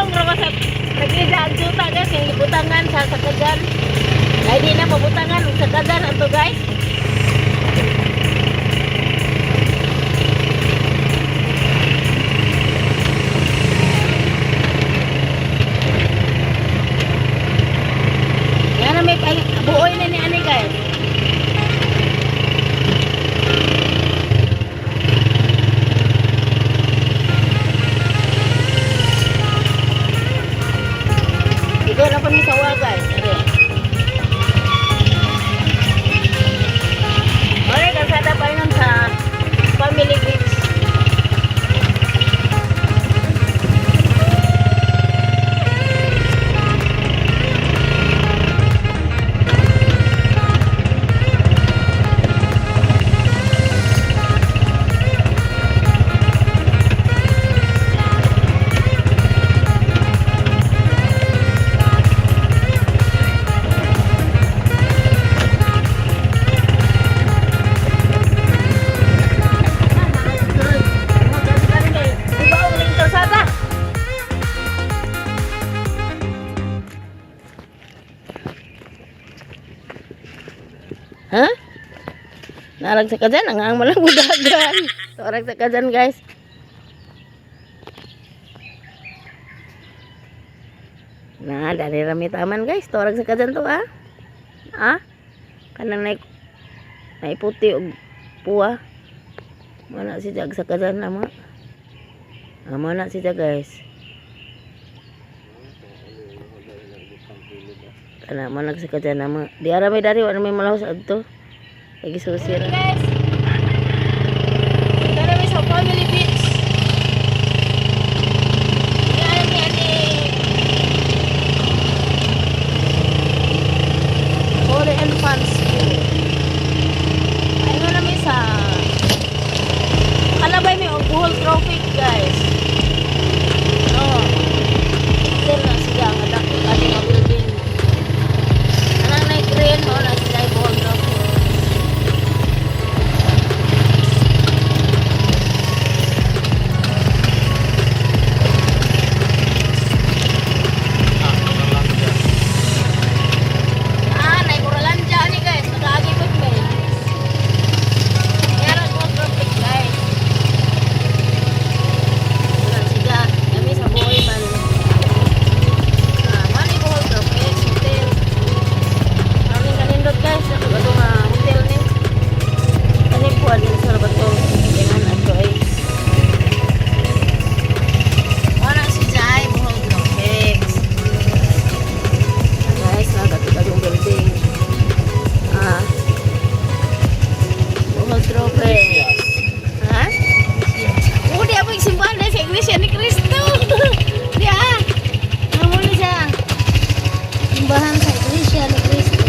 Nagsulong ra sa nagida ang juta, guys, yung gibutangan sa sakadan. Ay di na mabutangan og sakadan ato, guys. Yan na may buoy na ni ani, guys. Ikaw na pa ni sawa, guys. Are. Okay, kalsada pa yun sa Family Beach. Ibaong ning kalsada. Ha? Narag sa kajan, ang ang malang budagan. Torag sa kajan, guys. Na, dari rami taman, guys. Torag sa kajan to, ah. Ah? Kanang nay puti og puwa. Mana si Jag sa kajan na mo. Ah, mana si Jag, guys. Kana man sa kajan na mo. Di ara may dari wa na may malahos adto. Lagi susi ra. Guys. Dara may sa Family Beach. Yan yan eh. Holy Infants School. Ayun na may sa Kalabay may og Bohol Tropic, guys. No. Hotel na siya nga dako ani nga building. Anang na green mo na sila ay Bohol Tropic. Ah, nay Coralandia ani, guys. Nakaagi ko may. Meron Bohol Tropic, guys. Wala siya. Kami sa buhay man. Ah, mani Bohol Tropic Hotel. Maraming kanindot, guys. Ako ato nga hotel ni. Kani po din sa bato. Dengan ato ay. Wala si Jai Bohol Tropics. Ah, guys, nagato yung building. Ah. Bohol Tropics. Ha? Oh, di ako yung simbahan dahil sa Iglesia ni Cristo. Di ah. Namuli siya. Simbahan sa Iglesia ni Cristo.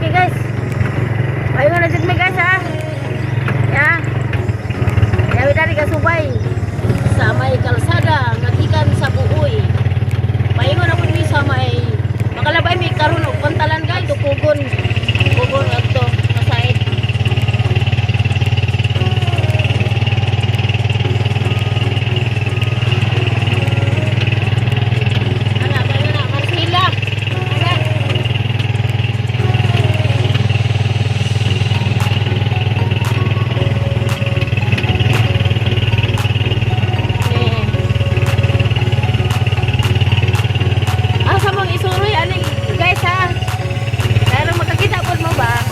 Okay, guys. Ayun na jud mi, guys, ha. Ya. Yawi dali ka subay sa may kalsada nga gikan sa Buoy. Paingon na pud mi sa may makalabay mi karon og pantalan, guys, to Pugon. Pugon adto nga side. Ana, tayo na, Marcela. Ana. Eh. Asa mong isuroy ani, guys, ha? Pero makakita pod mo ba?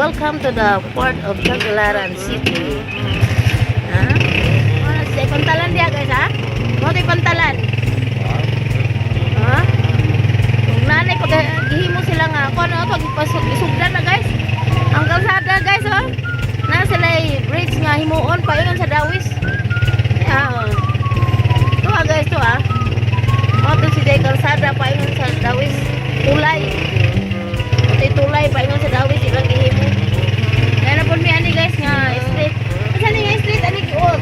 Welcome to the port of Tagbilaran City. Ha? Ano sa pantalan diya, guys, ha? Mo to'y pantalan. Ha? Kung nanay pag gihimo sila nga ako ano pag isugdan na, guys. Ang kalsada, guys, oh. Na sila bridge nga himuon paingon sa Dawis. Yeah, oh. To ah, guys, to ah. Oh, to si Jay kalsada paingon sa Dawis. Tulay. Ito tulay paingon sa Dawis ilang gihimo. Kaya na po mi ani, guys, nga street. Asa ni nga street ani giot?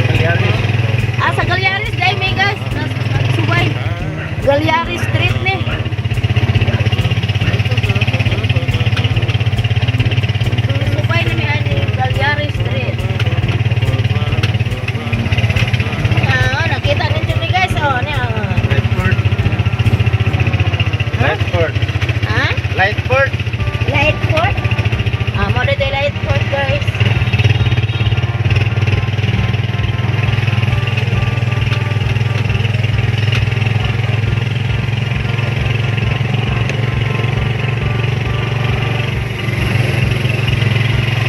Galyaris. Ah, sa Galyaris dai may, guys. Subay. Galyaris Street ni. Subay na mi ani Galyaris Street. Ah, nakita ninyo ni, guys, oh, ni ah. Lightford. Lightford. Ha? Lightford. Lightford? Ah, mo dito Lightford, guys.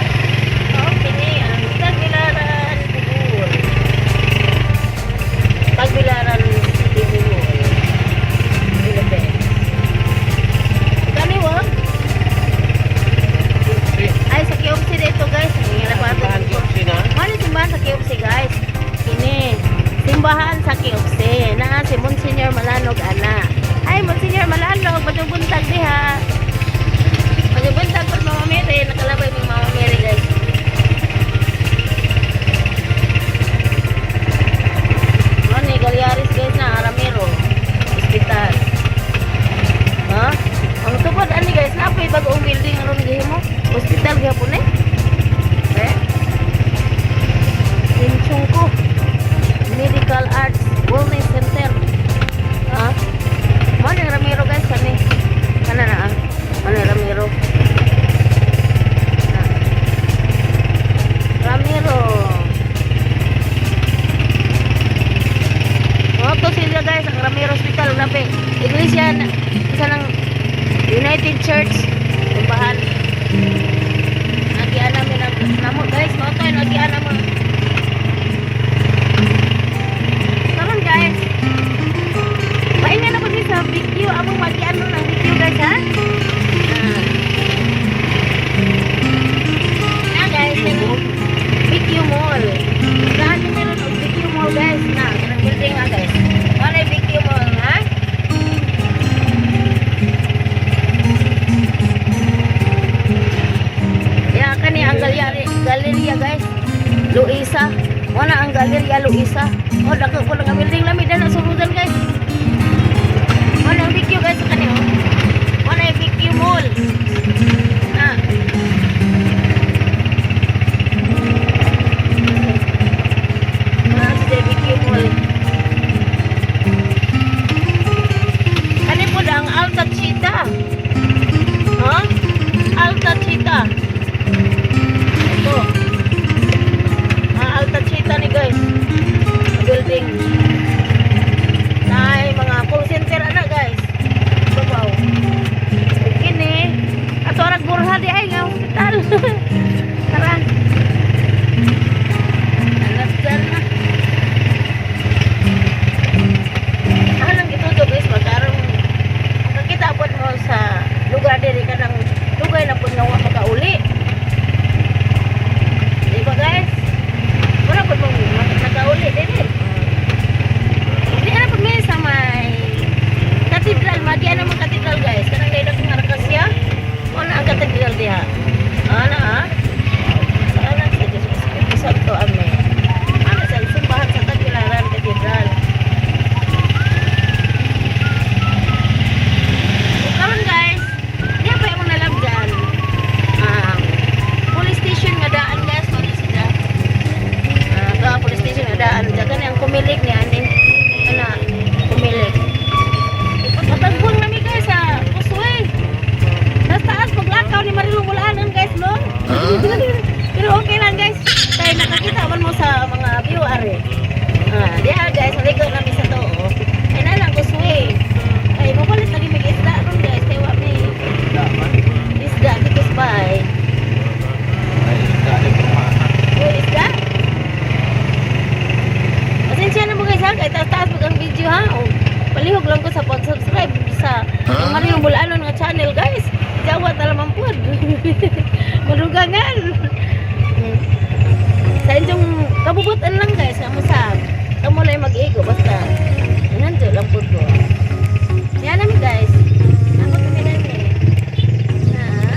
Okay, ang Tagbilaran, Bohol. Tagbilaran City, Bohol. Philippines. Kani wa? Ay, sa KFC dito, guys. Ang hirap ata dito. Ano simbahan sa KFC, guys? Kini. Simbahan sa KFC. Naa si Monsignor Malanog ana. Ay, Monsignor Malanog, maayong buntag diha. Maayong buntag po, Mama Mary. Nakalabay mi Mama Mary, guys. Ano ni Galyaris, guys, na Ramiro. Hospital. Ha? Ang tupad ani, guys, na pa bagong building aron gihimo. Hospital gyapon eh. Eh? Sinchungko Medical Arts Wellness Center. Ha? Mo ni Ramiro, guys, kani. Kana na ah. Mo ni Ramiro. Ah. Ramiro. Oh, to sila, guys, ang Ramiro Hospital, labi. Iglesia na isa ng United Church, simbahan. Nagian namin ang namo, guys, mao to nagian namo. Karon, guys. Pahinga na po din sa BQ, among magian mo ng BQ, guys, ha? Ah. Na, guys, kanang BQ Mall. Saan yung meron og BQ Mall, guys? Na, kanang building nga, guys. Wala yung BQ Mall, ha? Ya, kani ang gallery, galleria, guys. Luisa. Wala ang Galleria Luisa. Oh, dako ko lang ang building lami dana suludan, guys. Wala ang BQ, guys, sa kani oh. Wala yung BQ Mall. Na. Na si BQ Mall. Kani po ang Alta Chita. Huh? Alta Chita. Ito. Ang Alta Chita ni, guys. Ang building. Nay, mga call center ana, guys. Babaw. Ug kini ato arag Butangan. Sa inyong kabubutan lang, guys, nga masab. Kamo lang mag-igo basta. Nandiyo lang po ko. Yan namin, guys. Ako kami namin. Ha?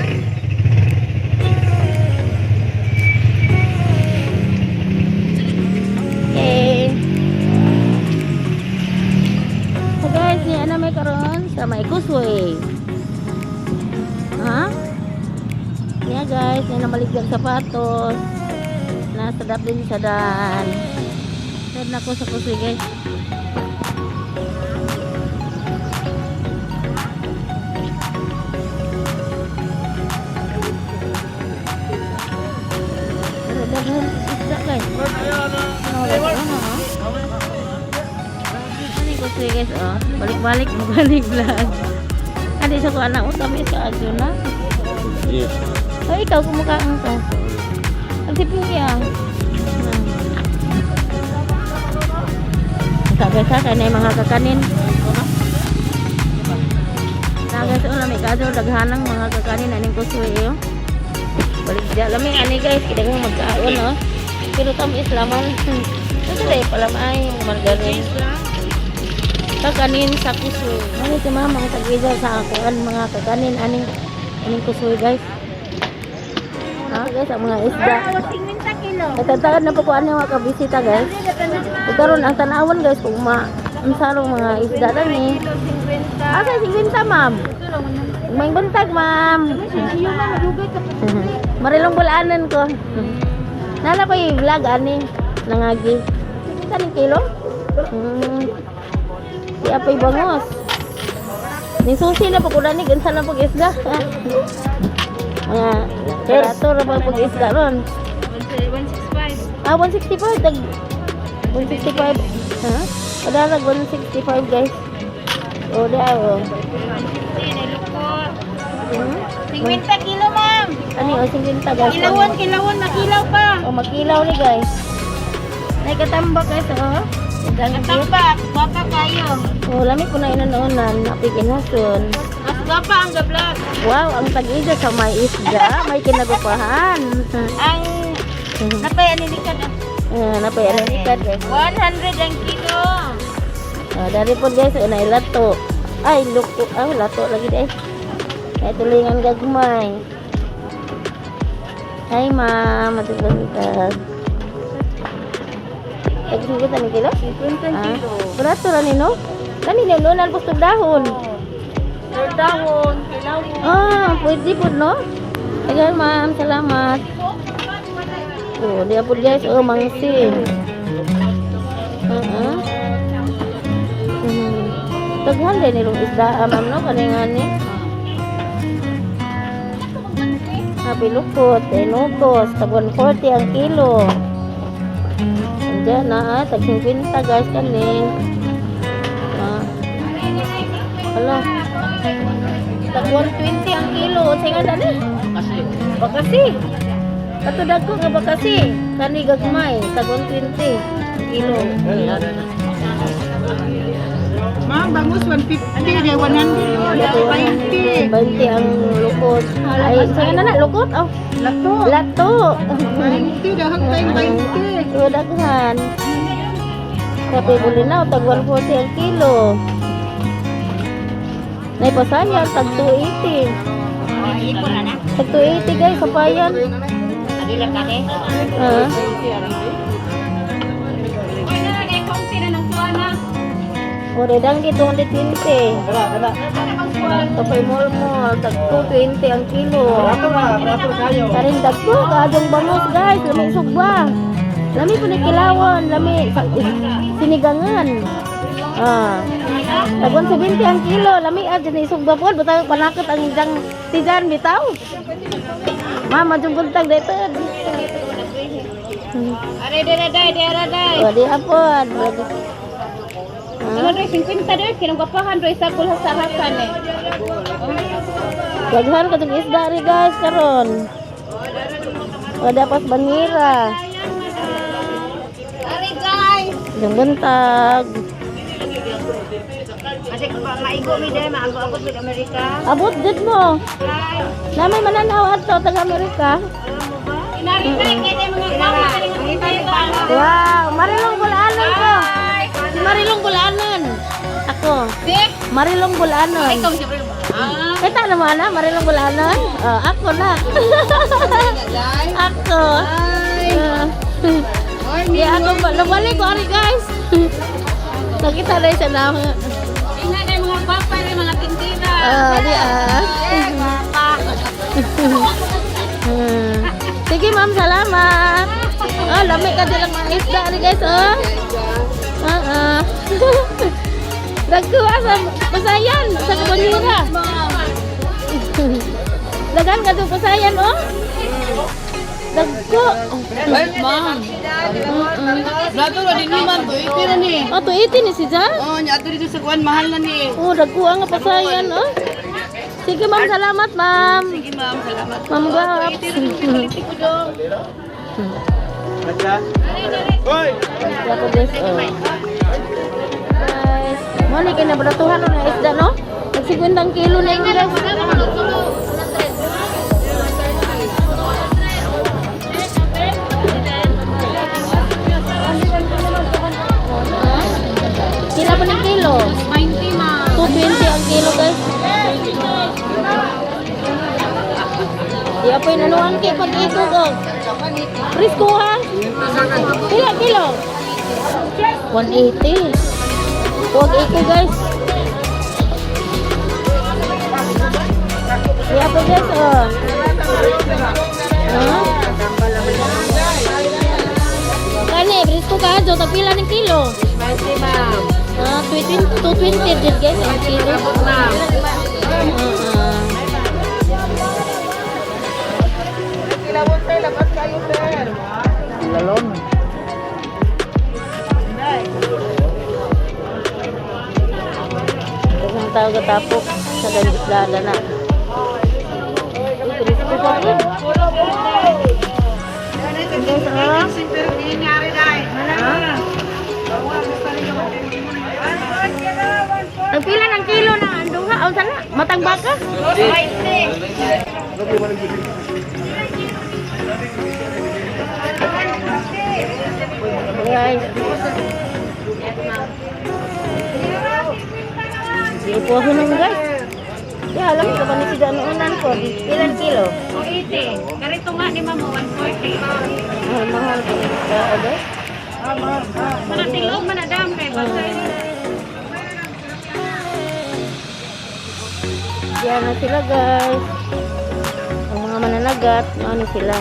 Okay. So guys, niya na may karon sa may kusway. Ha? Niya guys, niya na maligyan sapatos. Nasa dap din sa dan. Send na ko sa kusway, guys. Pero daghan isda, guys. Ano wala ano, ha? Ano yung kusway, guys, oh? Balik-balik, balik vlog. Ano sa ko anak mo, kami sa adyo na. Yes. Ay, ikaw, kumukhaan ka. Ang sipuya. Sabi sa akin ay mga kakanin. Nagas ulam may kadto daghanang mga kakanin aning kuswe iyo. Balik dya lami ani, guys, kaya nga magkaon, no. Pero tamis laman. Ito dai pala ay margarine. Kakanin sa kuswe. Ano si mama ang tag-isa sa akuan mga kakanin aning aning kuswe, guys. Ha, guys, ang mga isda. Kilo. Nagtataad na po ko ano mga kabisita, guys. Ug karon ang tanawon, guys, kung ma unsarong mga isda lang eh. Asa 50, ma'am? May buntag, ma'am. Marilong bulaanan ko. Nala ko yung vlog ani nangagi. 50 ning kilo? Di apay bangos. Ning susi na po ko ni unsa na pag isda. Mga barato ra pa pag isda ron. 165. Ah, 165. Tag 165. Ha? Padarag 165, guys. O, da, o. 150, nilukot. Hmm? 50 kilo, ma'am. Ano yung 50, guys? Kilawan, kilawan, makilaw pa. O, makilaw ni, guys. Nay katambak, guys, oh. Ang Katambak, gwapa kayo. Oh, lami ko na inanonan. Napikinhason. Mas gwapa ang gablog. Wow, ang tag-ida sa may isda. May kinagupahan. Ang napay anilikan. Ah, napay anilikan, guys. 100 ang kilo. Ah, dari po, guys, unay lato. Ay, luko. Ah, lato lagi dai. Ay, tulingan gagmay. Hi, ma'am. Matulungkag. Tagsugot ani kilo? 50 Ah, barato ra ni no? Kani ni no nalbos tug dahon. Sir dahon, kilaw. Ah, pwede po no? Ayan, ma'am, salamat. Oh, dia po, guys, oh, mangsin. Uh-huh. Daghan din nilong isda, ah, ma'am, no? Kani nga ni. Happy lukot, tinukos, tag 140 ang kilo. Andiyan na, ah, tag 50, guys, kani. Ah. Hala. Tag 120 ang kilo. Unsay nga dali? Kasi. Bakasi. Kato dagko nga bakasi. Kani gagmay, tag 120 ang kilo. Ma'am, bangus 150, di 100, 20. 20 ang lukot. Ay, unsay nga na na lukot? Oh, Lato. lato. 20, dahang tayong 20. So, daghan. Kape bulinaw, tag 140 ang kilo. Naipasayan, tag 280. Tag 280, guys, sapayan. Ah. Ore dang di 220. Kapay mall tag 220 ang kilo. Barato na, barato kayo. Karin dagko kaadong bangos, guys, lami sugba. Lami po ni kilawon, lami sinigangan. Ah. Tag 170 ang kilo, lami ah dyan isugba po, butang panakot ang isang tigan bitaw. Mama jung buntag dito. Are dere day, dere day. O di apod. Ah. 50 doy, kinong gwapahan doy sa kulha sa hasan eh. Daghan katong isda ri, guys, karon. O dapat banira. Are guys. Yung buntag. Kasi kung maigo mi dahil maago-agot with Amerika. Abot jud mo. Namay mananaw ato taga Amerika. Wow, Marilong Bulanon ko. Si Marilong Bulanon. Ako. Si? Marilong Bulanon. Ikaw si Marilong. Ah. Kita naman na, Marilong Bulanon. Oh, ako na. Ako. Ah. Di ako nabalik ko ari, guys. Nakita na siya na. Tingnan na mga gwapa rin, mga tindira. Ah, di ah. Eh, gwapa. Sige, ma'am, salamat. Oh, lami ka din ang mga isda ni, guys, oh. Ah, ah. Nagkuha sa pasayan, sa kabanyura. Dagan ka doon pasayan, oh. Dagko. Ma'am. Plato ra din ni ma'am, 280 na ni. Oh, 280 ni si Jan. Oh, nya ato dito sa kuan mahal na ni. Oh, dagko ang pasayan, oh. Sige, ma'am, salamat, ma'am. Sige ma'am, salamat. Ma'am Gap. Hoy! Ako, guys, oh. Guys, mo ni kinabratuhan na isda, no? Nagsigwindang kilo na yun, guys. Pila pa ng kilo? 90, ma'am. 220 ang kilo, guys. Di apa yung anuhan kay pag-ikog, oh. Presko, ha? Pila kilo? 180. Huwag iko, guys. Di apa, guys, oh. Huh? Kani, presko ka, Jo. Tagpila ng kilo? 20 ma'am. Ah, 220, 220 din, guys, ang kilo. Ma'am. Ah, ah. Kilawon sir, labas kayo sir. Lalon. Daghang tao gatapok sa dang isda na. Uy, presko pa rin. Ang pila ng kilo na ang duha, o sana, matang baka? Guys. Di po ako nung, guys. Di alam ko ba ni si Danunan ko? Ilan kilo? 280. Karito nga ni ma'am, 140. Mahal mahal ko. Oo, guys. Mga tilog man adam kay basta. Diyan na sila, guys. Ang mga mananagat, ano sila.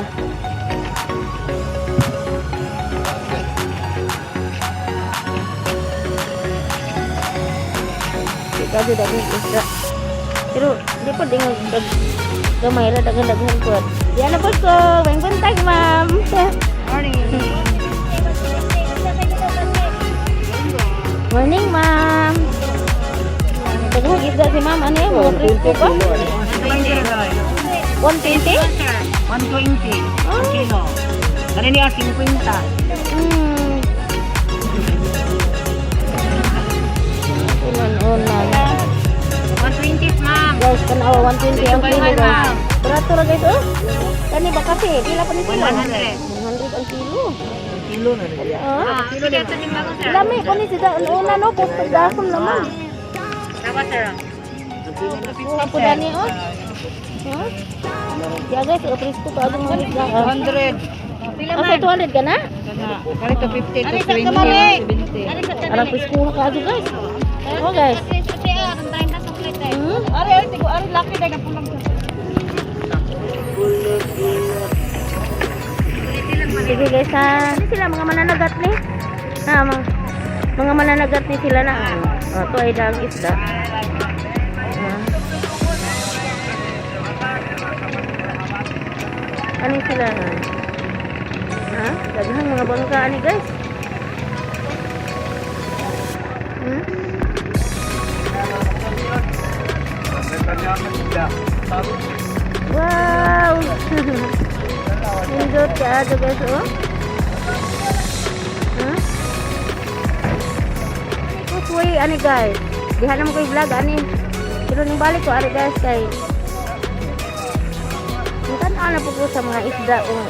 Kita juga daging isda. Pero di pa din dag gamay ra daghan-daghan ko. Diyan na po ko. May buntag, ma'am. Morning. Morning, ma'am. Daghang isda si ma'am. Ano yung mga presko pa? 120? 120 Oh. kilo. Kanina niya 50. Unan-unan. 120, ma'am. Guys, kanawa 120 ang kilo, guys. Barato ra, guys, oh. Kani ba kasi? Pila pa ni kilo? 100. 100 ang kilo. Kilo na rin. Ah. Ah, sige ato ni ma'am, sir. Lami ko ni sila una no, pustog dahon naman. Tawa, sir. Kuha po dani, oh. Huh? Ya guys, oh, presko pa agong mga isda. Ah. 100. Asa 200 ka na? Kana, karito 50 to 20. 70. Arang presko ka ato, guys. Oh, guys. Ari, ari, tigo, ari, laki dahil pulang. Sige, guys, ha. Ano sila mga mananagat ni? Ha, mga mananagat ni sila na. Oh, ito ay daang isda. Ah. Ano sila? Ha? Ha? Daghang mga bangka ani, guys. Wow! Nindot ka ato, guys, oh. Huh? Kusway, ano, guys? Diha naman ko i-vlog ani. Pero ning balik ko ari guys kay tan-aw na po ko sa mga isda kung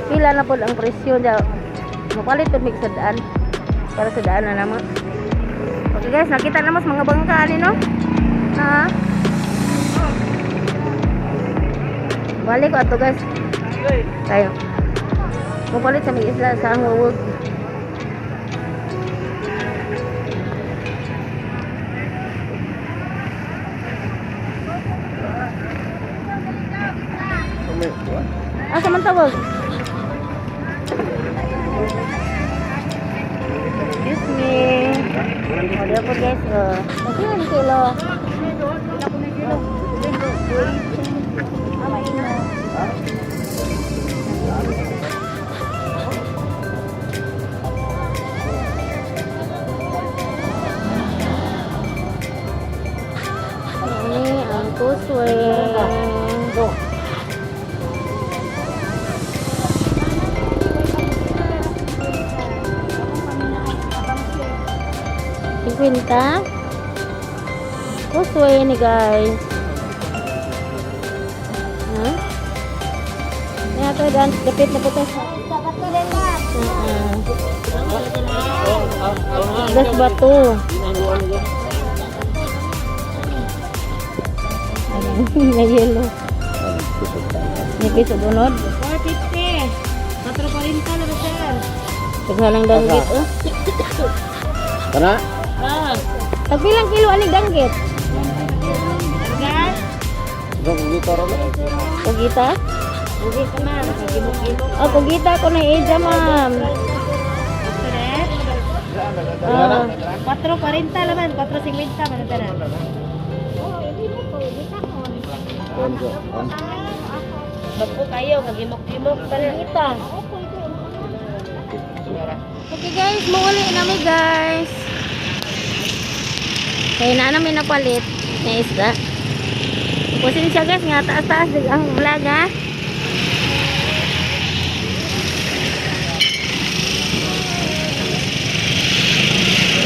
pila na po ang presyo niya. Mapalit mig sa daan para sa daan na naman. Okay guys, nakita naman sa mga bangka ani, no? Ha? Balik ko ato guys. Tayo. Mapalit sa mga isla sa ang wawag. Asa man tawag? Excuse me. Order po guys. Oh. Magkano kilo? Ini ang kuswe. 50. Kuswe ni guys. Ha? Kaya ito, dan, dapit na po tayo sa. Das bato. Ayan, may yellow. Nipis og unod. 450. 440 na ba, sir? Taghalang danggit oh. Kana? Ah. Tagpilang kilo ani danggit? Gas? Dog dito ro. Pugita? Uwi ka na. Gimok-gimok. Oh, pugita ko na ija, ma'am. Sir? Ah, 440 laman. 450 man tanan. Bago kayo, kagimok-gimok pugita. Okay guys, muuli na mi guys. Kaya na namin napalit na isda. Pasensya guys, nga taas-taas ang vlog ha.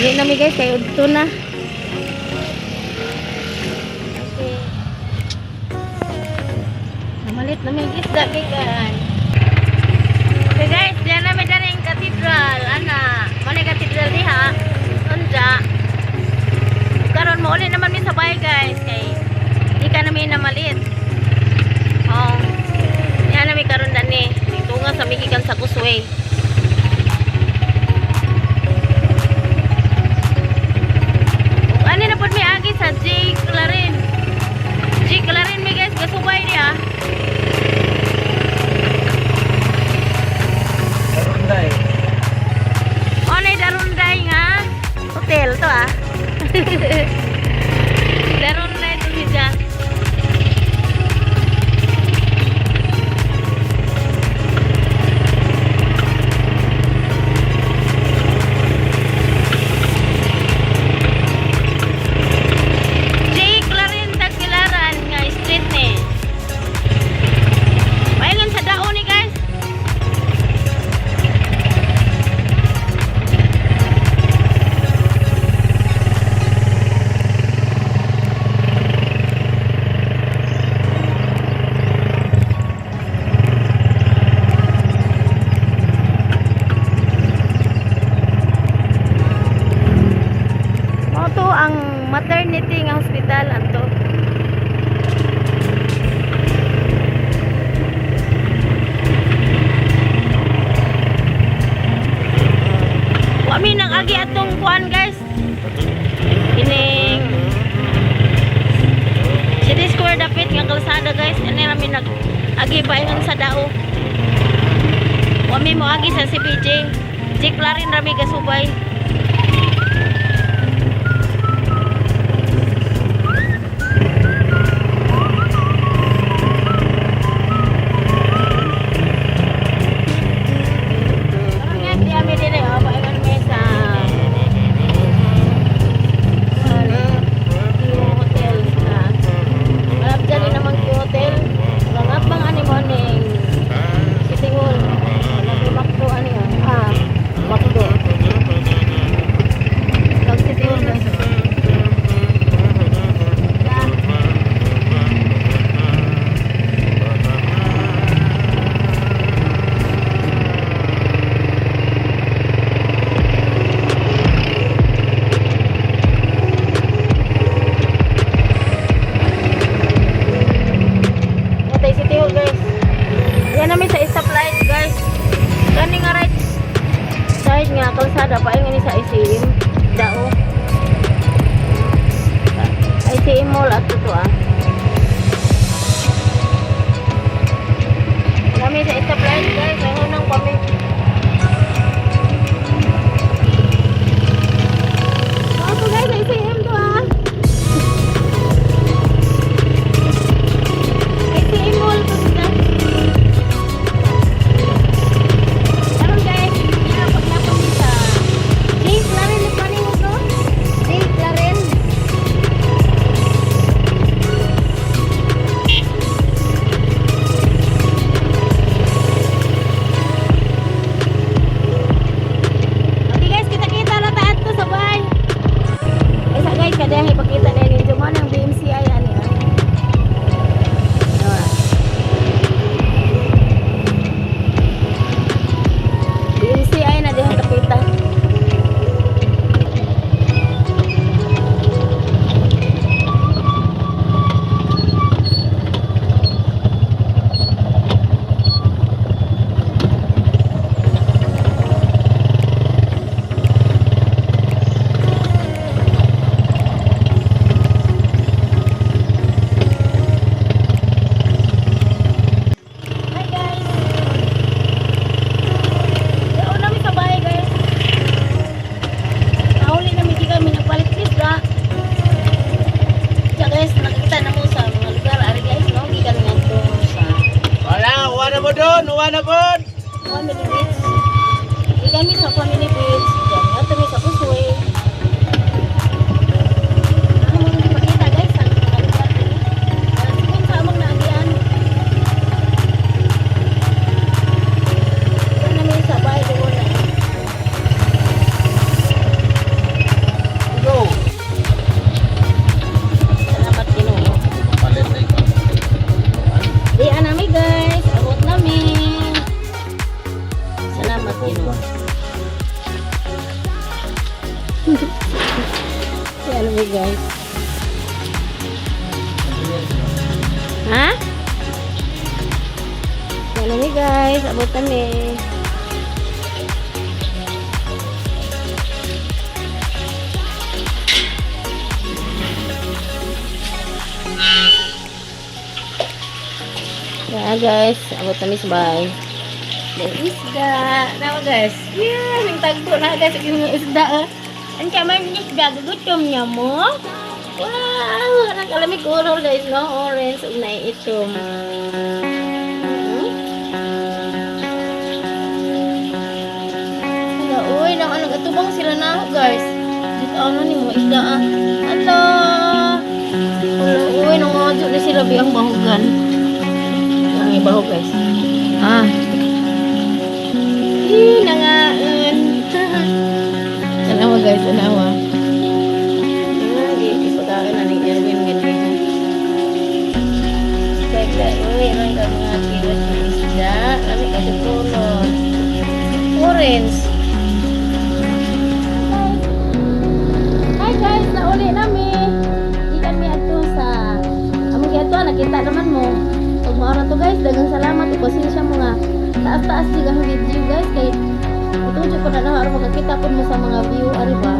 Uli na mi guys, kay udto na. Okay. Namalit na mi isda gikan. Okay guys, diyan na may daring cathedral. Ana, mali cathedral diha. Unja. Karon mo uli naman mi sa bahay guys kay di ka namin namalit. Oh. Yan na mi karon dani. Tunga sa migikan sa Kusway. Ug ani na pud mi agi sa J Clarin. J Clarin mi guys, kasubay niya. Darunday. Onay Darunday nga hotel to ah. Darunday to siya. J. Clarin Tagbilaran nga street ni. Paingon sa daon ni guys. Mao to ang maternity nga hospital anto. Wa mi nang agi atong kuan guys. Kining City Square dapit nga kalsada guys. Ani ra mi nag agi paingon sa dao. Wa mi mo agi sa CPJ. J Clarin ra mi gasubay. Karon nga di ami dire oh, paingon mi sa Q Hotel na. Malap dyan rin naman Q Hotel. Mga bang ani mo ning City Hall. Malap yung Macdo ani ah. Ah, Macdo. Yan namin sa stoplight, guys. Kani nga right side nga kalsada pa ni sa ICM. Dao. ICM Mall at to ah. Kami sa stoplight, guys. Ayun nang kami. Ako guys, ICM to ah. ICM Mall to sila. Karon guys, pag mi sa J. Claren ni Paningog no? J. Claren. Okay guys, kita-kita na taat to sa bahay. Isa guys, kada ipakita na ninyo mo ng BMCI ani ah. Ah. BMCI na diha kapita. Hi guys. Doon namin sa bahay guys. Nahuli namin di kami nagpalit isda. Kaya guys, nakikita na mo sa mga lugar ari guys, no? Gikan nga to sa Wala, uwa na mo doon, uwa na po. Family Beach. Di kami sa Family Beach. Diyan nga kami sa Kuswe. Ano mong ipakita guys ang mga lugar dito. Sigun sa among naagian. Doon namin sa bahay doon na. Go. Salamat Ginoo. Palit na ikaw. Di nami guys, abot namin. Salamat Ginoo. Di nami guys. Ha? Di nami guys, abot nami. Yeah guys, abot nami sa bahay. May isda. Nawa guys. Yeah, nang tagpo na guys yung isda. Ah. Ang kamay ng isda, gugutom niya mo. Wow, nakalamig color guys, no? Orange ug naiitom. Hala, uy, nang ano, atubang sila na ako, guys. Dito ano ni mga isda ah. Hala. Hala, uy, nang mga na sila biyang bahugan. Ang ibaho guys. Ah. Eh, nangaan. Tanawa guys, tanawa. Ah, di ipagkaan na ni Erwin ganyan. Teka, uy, ang mga kilos ng isda. Lami kasi color. Orange. Hi guys, nauli nami. Gikan mi adto sa among giadto nakita naman mo. Pag mao na to guys, daghang salamat ug pasensya mo nga taas-taas jud ang video guys kay itujo ko na lang aron makakita pud mo sa mga view ari ba.